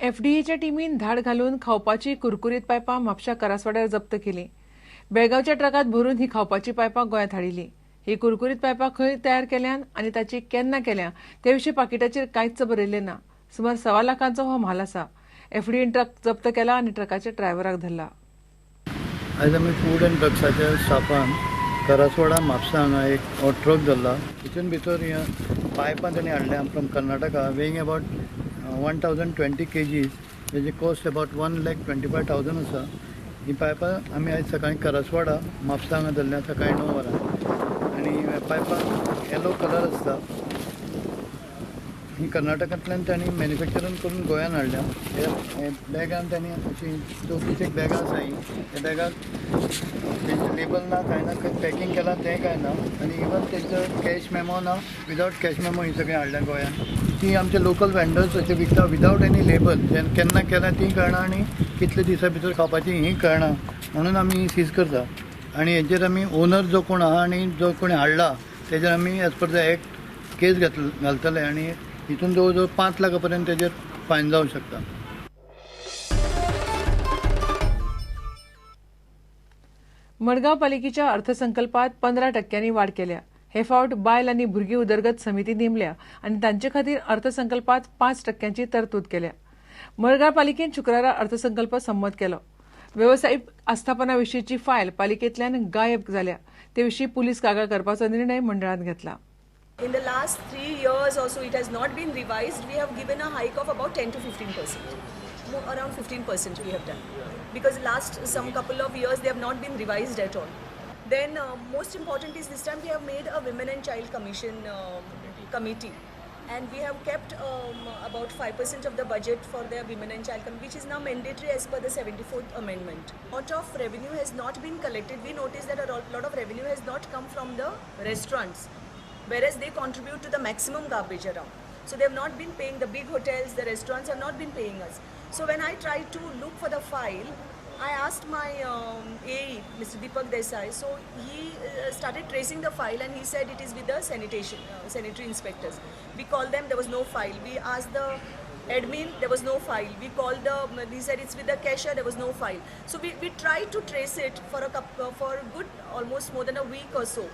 एफडीएच्या टिमीन धाड घालून खावपाची कुरकुरीत पायपां म्हापशा करासवाड्यार जप्त केली. बेळगांवच्या ट्रकात भरून ही खावपाची पायपां गोंयांत हाडिल्ली. ही कुरकुरीत पायपां खंय तयार केल्यान आनी ताची केन्ना केल्या ते विशीं पाकिटाचेर कांयच बरयल्लें ना. सुमार 1.25 लाखांचो हो म्हाल आसा. एफडीएन ट्रक जप्त केला आनी ट्रकाच्या ड्रायव्हराक धरला. आयज आमी फूड अँड ड्रग्साच्या स्टाफान करासवाडा म्हापसा हांगा एक ट्रक धरला. हितून भितर पायपां ताणें हाडल्या from Karnataka, weighing about 1020 kgs, तेजी कॉस्ट अबावट 1,25,000 आसा. ही पायपां आमी आयज सकाळीं करासवाडा म्हापसा हांगा धरल्या सकाळीं 9 वरां. आनी पायपां येलो कलर आसता. ही कर्नाटकांतल्यान तांणी मॅन्युफॅक्चरींग करून गोंयान हाडल्या. हे बॅगान तांणी अशी 34 बॅगां आसा. ही त्या बॅगाक तेंचें लेबल ना, कांय ना, खंय पॅकींग केलां तें कांय ना. आनी इवन तेंचो कॅश मेमो ना, विदावट कॅश मेमो ही सगळीं हाडल्या गोंयान. ती आमचे लोकल वेंडर्स अशे विकता विदावट एनी लेबल. केन्ना केलां ती कळना आनी कितले दिसां भितर खावपाची ही कळना, म्हणून आमी सीज करता. आनी हेचेर आमी ओनर जो कोण आहा आनी जो कोणी हाडला तेजेर आमी as per the act case घालतले आनी हितून जवळ जवळ 5 लाखा पर्यंत तेजेर फायन जावंक शकता. मडगांव पालिकेच्या अर्थसंकल्पात 15% वाड केल्या. हे फावट बायल आनी भुरगीं उदरगत समिती नेमल्या आनी तांचे खातीर अर्थसंकल्पात 5% तरतूद केल्या. मडगांव पालिकेन शुक्रारा अर्थसंकल्प संमत केलो. वेवसायीक आस्थापना विशींची फायल पालिकेंतल्यान गायब जाल्या. ते विशीं पुलीस कागाळ करपाचो निर्णय मंडळान घेतला. In the last 3 years or so, it has not been revised. We have given a hike of about 10 to 15%. Around 15% we have done. Because last some couple of years, they have not been revised at all. Then most important is this time we have made a Women and Child Commission committee. And we have kept about 5% of the budget for the Women and Child Committee, which is now mandatory as per the 74th Amendment. Lot of revenue has not been collected. We noticed that a lot of revenue has not come from the restaurants, whereas they contribute to the maximum garbage around. So they have not been paying, the big hotels, the restaurants have not been paying us. So when I tried to look for the file, I asked my AE, Mr. Deepak Desai, so he started tracing the file and he said it is with the sanitary inspectors. We called them, there was no file. We asked the admin, there was no file. We called the, he said it's with the cashier, there was no file. So we tried to trace it for a good almost more than a week or so.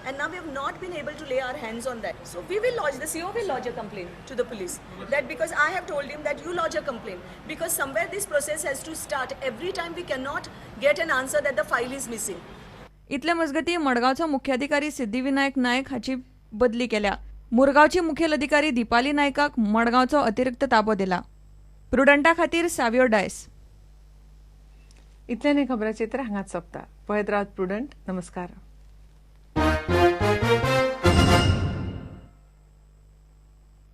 And now we have not been able to lay our hands on that. So we will lodge, the CO will lodge a complaint to the police. That because I have told him that you lodge a complaint. Because somewhere this process has to start. Every time we cannot get an answer that the file is missing. इतले मजगती मडगांवचो मुख्याधिकारी सिद्धिविनायक नायक हाची बदली केल्या. मुरगांवची मुखेल अधिकारी दीपाली नायकाक मडगांवचो अतिरिक्त ताबो दिला. प्रुडंटा खातीर सावियो डायस. इतल्यान खबराचित्र हांगाच सोंपता. पळयत रावत प्रुडंट. नमस्कार.